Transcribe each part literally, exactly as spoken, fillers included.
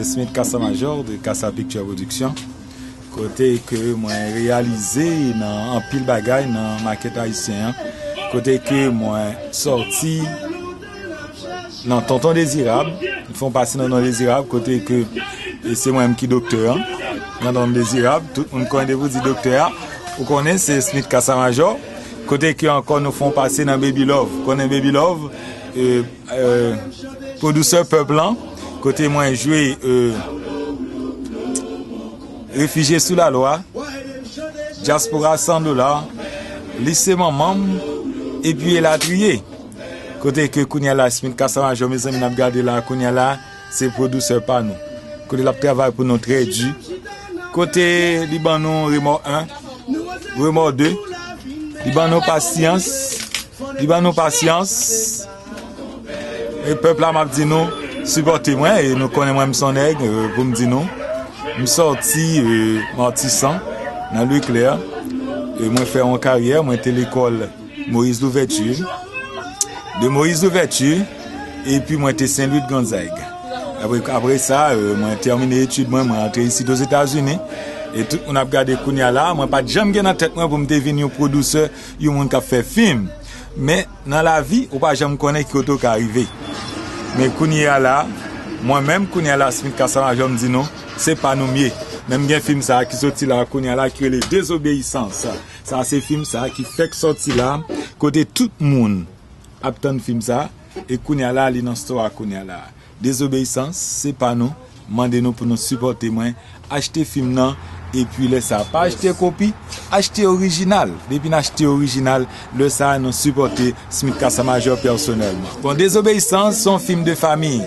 Smith Casamajor de Casa Picture Production, kote ke mwen reyalize nan anpil bagay nan makèt ayisyen an, kote ke mwen sòti nan Tonton Dezirab, m fè yon pase nan Tonton Dezirab, kote ke e se mwen menm ki doktè an, nan Tonton Dezirab, tout moun konnen depi w di doktè a, ou konnen se Smith Casamajor, kote ke ankò nou fè yon pase nan Baby Love, konnen Baby Love, e, e, pwodisè pèp lan, kote mwen jwe, e, Refijye sou lalwa, Dyaspora san dola, Lise manman m, epi elatriye. Kote ke kounye a la, Smith Casamajor, mezanmi, n ap gade la, kounye a la, se pwodisè pa nou. Kote l ap travay pou nou trè di. Kote li ban nou Remò en, Remò de, li ban nou Pasyans, li ban nou Pasyans. E pèp la, m ap di nou, sipòte mwen, e nou konnen mwen, m se yon nèg, e, pou m di nou, m sòti, e, Matisan, nan Leklè, e mwen fè yon karyè, mwen te lekòl Moïse Louverture, de Moïse Louverture, epi mwen te Saint Louis de Gonzague. Apre, apre sa, e, mwen tèmine etid mwen, mwen antre isit Ozetazini, e tout moun ap gade kounye a la, mwen pa t janm gen nan tèt mwen pou m te vin yon pwodisè, yon moun k ap fè fim. Men, nan lavi, ou pa janm konnen ki kote w ka rive. Men kounye a la, mwen menm, kounye a la, Smith Casamajor, m di nou, se pa nou m ye. Men m gen fim sa a ki soti la, kounye a la, ki rele Désobéissance. Sa a se fim sa a ki fèk sòti la, kote tout moun ap tann fim sa a, e kounye a la, li nan store a kounye a la. Désobéissance, se pa nou. Mande nou pou nou sipòte mwen, achte fim nan, epi lè sa, pa achte kopi, achte orijinal. Depi n achte orijinal, lè sa, nou sipòte Smith Casamajor pèsonèlman. Bon, Désobéissance se yon fim de fanmi.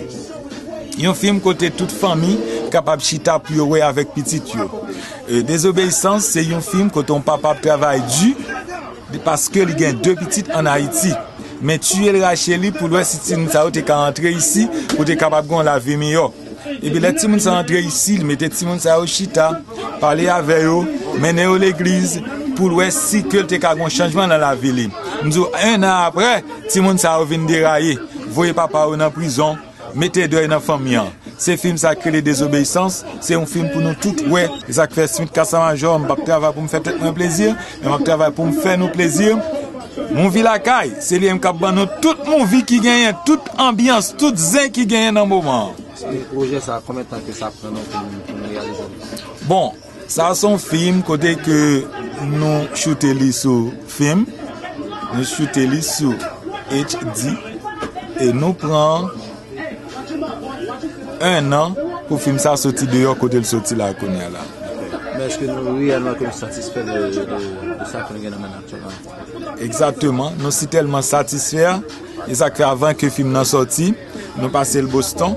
Yon fim kote tout fanmi kapab chita pou yo wè avèk pitit yo. E, Désobéissance se yon fim kote yon papa ap travay di, paske li gen de pitit ann Ayiti. Men tiye l rache li pou l wè si timoun sa yo te ka antre isi, pou te kapab gen yon lavi miyò. Epi lè timoun sa antre isi, li mete timoun sa yo chita, pale avè yo, mennen yo legliz, pou l wè si ke l te ka gen yon chanjman nan lavi li. M di w, en an apre, timoun sa yo vin deraye, voye papa yo nan prizon, mete dèy nan fanmi an. Se fim sa k rele Désobéissance, se yon fim pou nou tout wè. E sa k fè Smith Casamajor, m p ap travay pou m fè tèt mwen plezi, men m ap travay pou m fè nou plezi. Movie Lakay, se li menm k ap ban nou tout movie ki genyen, tout anbyans, tout zen ki genyen nan moman an. E pwojè sa, konbyen tan ke sa pran nou pou nou, pou nou reyalize l? Bon, sa se yon fim kote ke nou choute li sou fim, nou choute li sou H D, e nou pran en an pou fim sa soti deyò kote l soti la kounye a la. Men èske nou reyèlman ke nou satisfè de, de, de sa ke nou gen nan men n aktyèlman? Egzakteman, nou sitèlman satisfè, e sa k fè avan ke fim nan sòti, nou pase l Boston,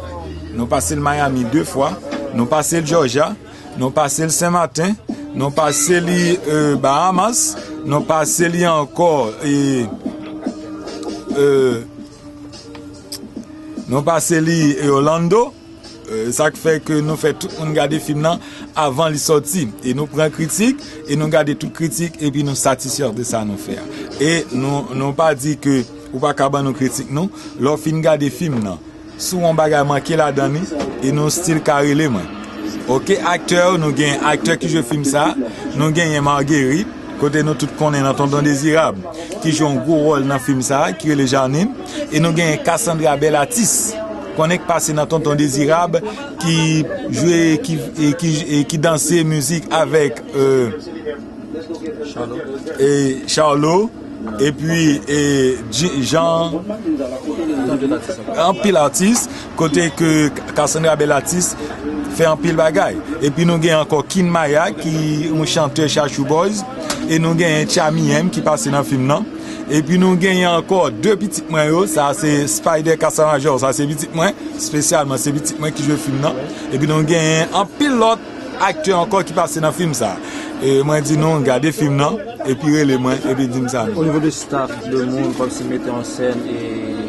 nou pase l Miami de fwa, nou pase l Georgia, nou pase l Sen Maten, nou pase li, e, Bahamas, nou pase li ankò, e, e, nou pase li, e, Orlando. E, sa k fè ke nou fè tout moun gade fim nan avan li sòti. E nou pran kritik, e nou gade tout kritik, epi nou satisfè de sa nou fè a. E nou, nou pa di ke ou pa ka ban nou kritik nou, lè w fin gade fim nan. Si w wè yon bagay manke ladan li, e nou still ka rele mwen. Oke, aktè yo, nou gen aktè ki jwe fim sa, nou genyen Marguerite, kote nou tout konnen nan Tonton Dezirab, ki jwe yon gwo wòl nan fim sa, ki rele Janine, e nou genyen Cassandra Bèlatis, konnen k pase nan Tonton Dezirab, ki jwe, ki, e ki, e ki danse mizik avèk, e, Charlot. E Charlot, epi, e, Dji-, Jean, anpil atis, kote ke Cassandra Bèlatis fè anpil bagay. Epi nou gen ankò Kin Maya, ki yon chantè Chachou Boys, e nou genyen Tchami M ki pase nan fim nan. Epi nou genyen ankò de pitit mwen yo, sa se Spider Casamajor, sa se pitit mwen, espesyalman se pitit mwen ki jwe fim nan. Epi nou genyen anpil lòt aktè ankò ki pase nan fim sa. E mwen di nou, gade fim nan, epi rele mwen, epi di m sa nou. O nivo de staff, de moun, kòmsi mete an sèn, e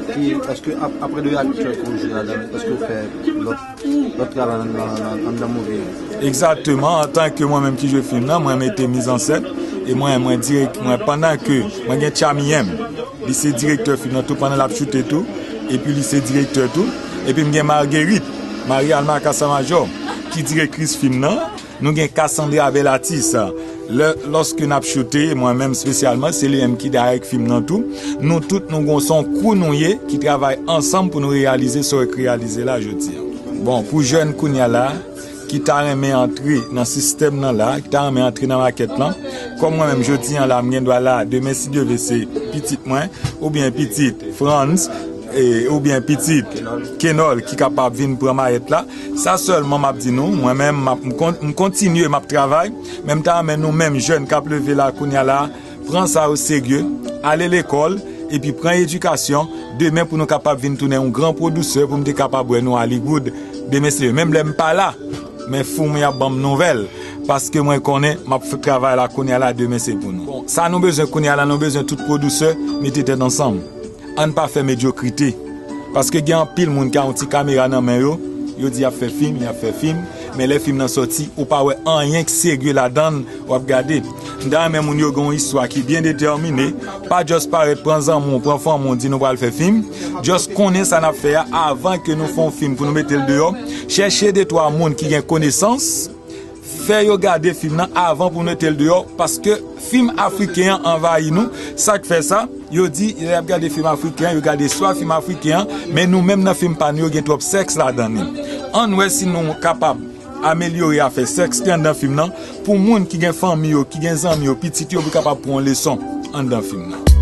ki, èske ap-, apre de aktè ke w jwe ladan, èske w fè lòt, lòt travay nan, nan, nan, anndan movie a? Egzakteman, antanke mwen menm ki jwe fim nan, mwen mete mizansèn, e mwen, mwen dirèk, mwen pandan ke mwen gen Tchami M, li se direktè fim nan tou pandan l ap choute tou, epi li se direktè tou, epi m gen Marguerite, Marie Alma Casamajor, ki direktris fim nan. Nou gen Cassandra Belatis. Lè, lòske n ap choute, mwen menm espesyalman, se li menm ki dayèk fim nan tou. Nou tout, nou gon, se yon kwou nou ye, ki travay ansanm pou nou reyalize sa w wè k reyalize la jodi a. Bon, pou jèn kounye a la, ki ta renmen antre nan sistèm nan la, ki ta renmen antre nan makèt lan, kòm mwen menm jodi a la, m gen dwa la, demen si Dye vle se pitit mwen, oubyen pitit Frantz, e, oubyen pitit Kenòl ki kapab vin pran mayèt la. Sa sèlman m ap di nou, mwen menm, m ap, m kon-, m kontinye, m ap travay, men m ta renmen nou menm jèn k ap leve la kounye a la, pran sa o serye, ale lekòl, epi pran edikasyon, demen pou nou kapab vin tounen yon gran pwodisè, pou m te kapab wè nou Hollywood, demen se menm lè m pa la, men fou mwen ap ban m nouvèl, paske mwen konnen m ap fè travay la kounye a la, demen se pou nou. Bon, sa nou bezwen kounye a la, nou bezwen tout pwodisè mete tèt ansanm. Ann pa fè medyokrite. Paske gen anpil moun ki a yon ti kamera nan men yo, yo di y ap fè fim, y ap fè fim, men lè fim nan sòti, ou pa wè anyen k serye ladan l, w ap gade. M ta renmen moun yo gen yon istwa ki byen detèmine, pa just parèt pran zanmi w, pran fanmi w, di nou pral fè fim. Just konnen sa n ap fè a avan ke nou fè yon fim pou nou mete l deyò. Chèche de twa moun ki gen konesans, fè yo gade fim nan avan pou nou mete l deyò, paske fim afriken an anvayi nou. Sa k fè sa? Yo di, lè y ap gade fim afriken an, yo gade swa fim afriken an, men nou menm nan fim pa nou yo gen twòp sèks ladan li. Ann wè si nou kapab amelyore afè sèks ki anndan fim nan, pou moun ki gen fanmi yo, ki gen zanmi yo, pitit yo, pou kapab pran yon leson anndan fim nan.